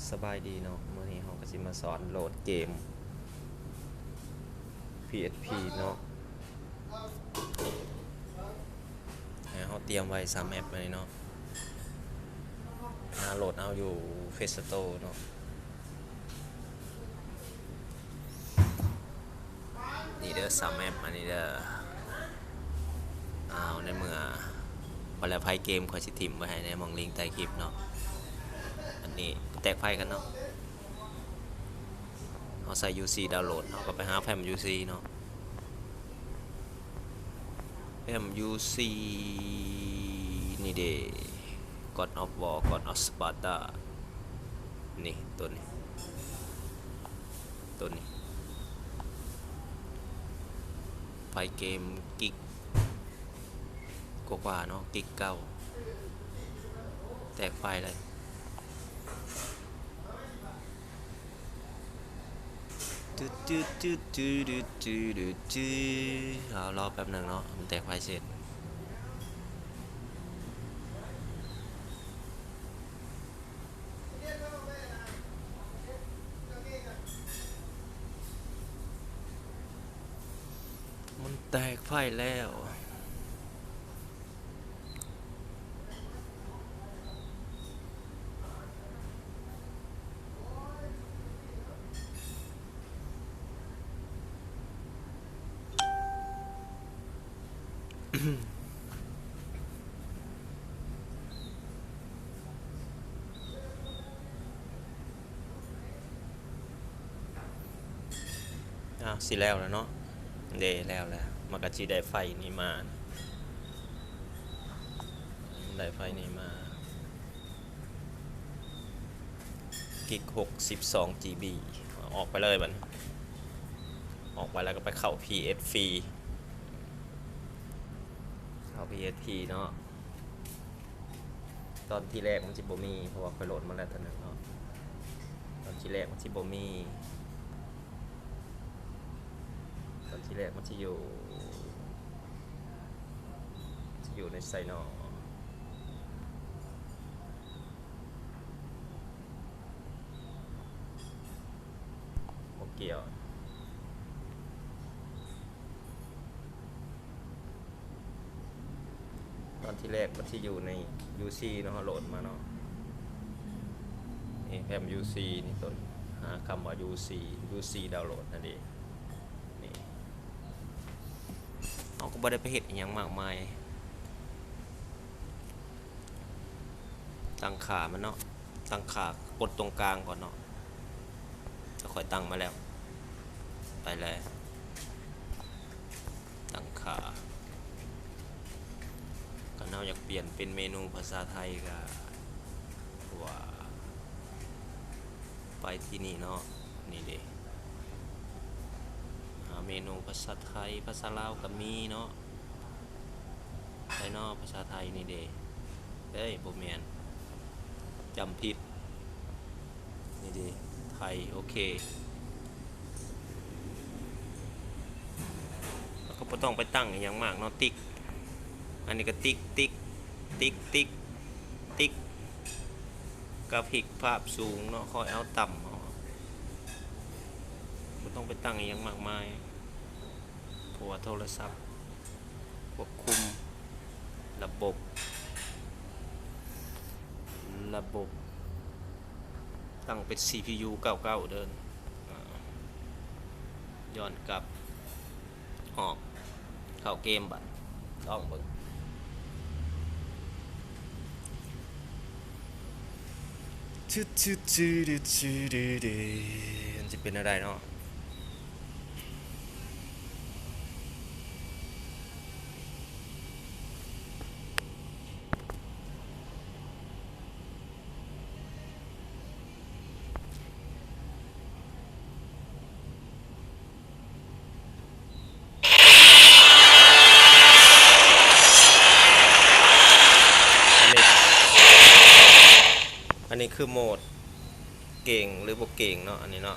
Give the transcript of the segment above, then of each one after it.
ສະບາຍດີເນາະ, ມື້ນີ້ເຮົາກໍຊິມາສອນໂຫຼດເກມ ພີເອັສພີ ເນາະ. ເຮົາຕຽມໄວ້ສາມແອັບນີ້ເນາະ, ຫາໂຫຼດເອົາຢູ່ Play Store ເນາະ. ນີ້ເດີ ສາມແອັບອັນນີ້ເດີ. ອ້າວ ໃນເມື່ອ ບັດແລ້ວໄຟເກມຂ້ອຍຊິຖິ້ມໄວ້ໃຫ້ໃນໝ່ອງລິງໃຕ້ຄລິບເນາະ. ອັນນີ້ແຕກໄຟກັນເນາະ, ເຮົາໃສ່ຢູຊີດາວໂຫຼດ ເຮົາກໍໄປຫາແຟ້ມຢູຊີເນາະ. ແຟ້ມຢູຊີ ນີ້ເດ God of War God of Sparta ນີ້ ຕົວນີ້ ຕົວນີ້ ໄຟເກມກິກກວ່າໆເນາະ, ກິກເກົ້າ ແຕກໄຟເລີຍ. ຕຶດໆໆໆ ລໍ ລໍແປັບໜຶ່ງເນາະ, ມັນແຕກໄຟເສັດ. ມັນແຕກໄຟແລ້ວ. ອ້າວ ຊິແລ້ວແລ້ວເນາະ. ເດ້ ແລ້ວແລ້ວ, ມັນກໍຊິໄດ້ໄຟນີ້ມາ, ໄດ້ໄຟນີ້ມາ. ກິກຫົກສິບສອງຈີບີ ອອກໄປເລີຍບັດນີ້. ອອກໄປແລ້ວກໍໄປເຂົ້າພີເອັສພີ ເຂົ້າພີເອັສພີເນາະ. ຕອນທີແລກມັນຊິບໍ່ມີ ເພາະວ່າຂ້ອຍໂຫຼດມາແລ້ວເທື່ອໜຶ່ງເນາະ. ຕອນທີແລກມັນຊິບໍ່ມີ, ຕອນທີແລກມັນຊິຢູ່ ຊິຢູ່ໃນໃສນໍ? ບໍ່ກ່ຽວ. ຕອນທີແລກມັນຊິຢູ່ໃນຢູຊີເນາະ, ເຮົາໂຫຼດມາເນາະ. ນີ້ ແຟ້ມຢູຊີນີ້ຕົວນີ້, ຫາຄຳວ່າຢູຊີ ຢູຊີດາວໂຫຼດຫັ້ນເດ. ນີ້ ເຮົາກໍບໍ່ໄດ້ໄປເຮັດອີ່ຫຍັງມາກມາຍ. ຕັ້ງຄ່າມັນເນາະ, ຕັ້ງຄ່າກົດຕົງກາງກ່ອນເນາະ. ແລ້ວຂ້ອຍຕັ້ງມາແລ້ວ, ໄປເລີຍ ຕັ້ງຄ່າ. ຄັນເຮົາຢາກປ່ຽນເປັນເມນູພາສາໄທກໍ ວ່າ ໄປທີ່ນີ້ເນາະ, ນີ້ເດ ຫາເມນູພາສາໄທ, ພາສາລາວກໍມີເນາະ. ໃສນໍ ພາສາໄທນີ້ເດ. ເອີຍ ບໍ່ແມ່ນ, ຈຳຜິດ. ນີ້ເດ ໄທ. ໂອເຄ, ເຮົາກໍບໍ່ຕ້ອງໄປຕັ້ງອີ່ຫຍັງມາກເນາະ. ຕິກ ອັນນີ້ກໍຕິກ ຕິກ ຕິກ ຕິກ ຕິກ. ກາຟິກພາບສູງເນາະ, ຄ່ອຍເອົາຕ່ຳເອົາ, ບໍ່ຕ້ອງໄປຕັ້ງອີ່ຫຍັງມາກມາຍ ເພາະວ່າໂທລະສັບຄວບຄຸມລະບົບ, ລະບົບຕັ້ງເປັນຊີພີຢູເກົ້າເກົ້າເດີ. ອາ ຍ້ອນກັບ ອອກ ເຂົ້າເກມບາດ ລອງເບິ່ງ. ມັນຊິເປັນແນວໃດເນາະ? ອັນນີ້ ອັນນີ້ຄືໂໝດເກັ່ງ ຫຼື ບໍ່ເກັ່ງເນາະ ອັນນີ້ເນາະ.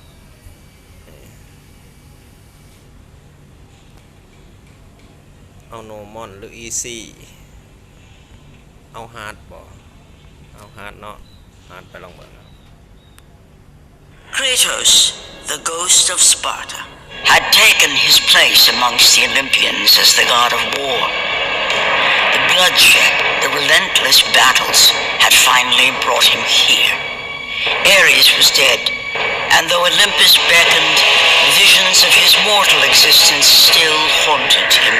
ເອົາໂນມອນ ຫຼື ອີຊີ ເອົາຮາດບໍ່? ເອົາຮາດເນາະ, ຮາດໄປລອງເບິ່ງເນາະ. Kratos, the ghost of Sparta, had taken his place amongst the Olympians as the god of war. The bloodshed, the relentless battles had finally brought him here. Ares was dead, and though Olympus beckoned, visions of his mortal existence still haunted him.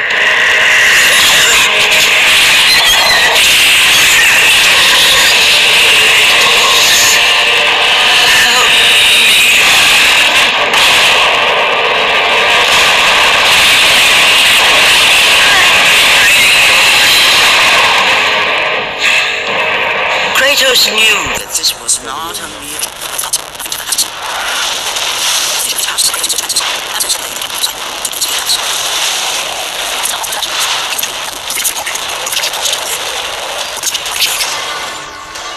Kratos knew that this was not a mere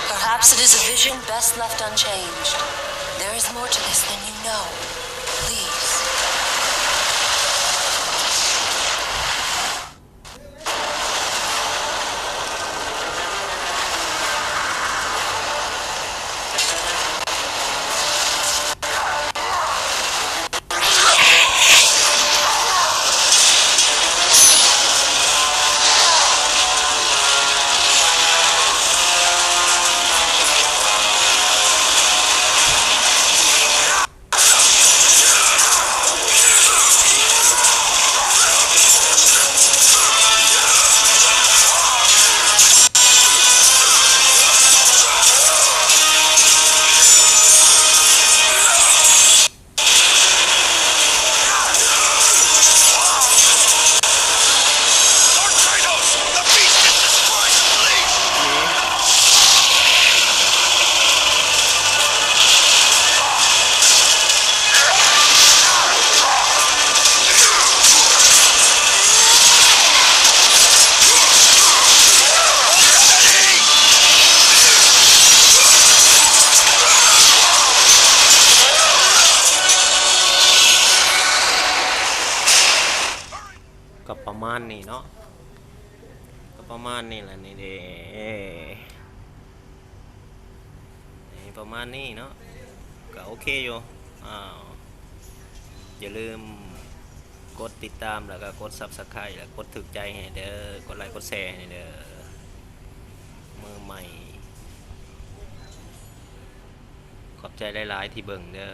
Perhaps it is a vision best left unchanged. There is more to this than you know. Please.ກໍປະມານນີ້ເນາະ ກໍປະມານນີ້ແຫຼະ ນີ້ເດ້ ນີ້ປະມານນີ້ເນາະ ກໍໂອເຄຢູ່ ອ້າວ ຢ່າລືມກົດຕິດຕາມ ແລ້ວກໍກົດ Subscribe ແລ້ວກົດຖືກໃຈໃຫ້ເດີ ກົດໄລກົດແຊໃຫ້ເດີ ມືໃໝ່ ຂອບໃຈຫຼາຍໆທີ່ເບິ່ງເດີ.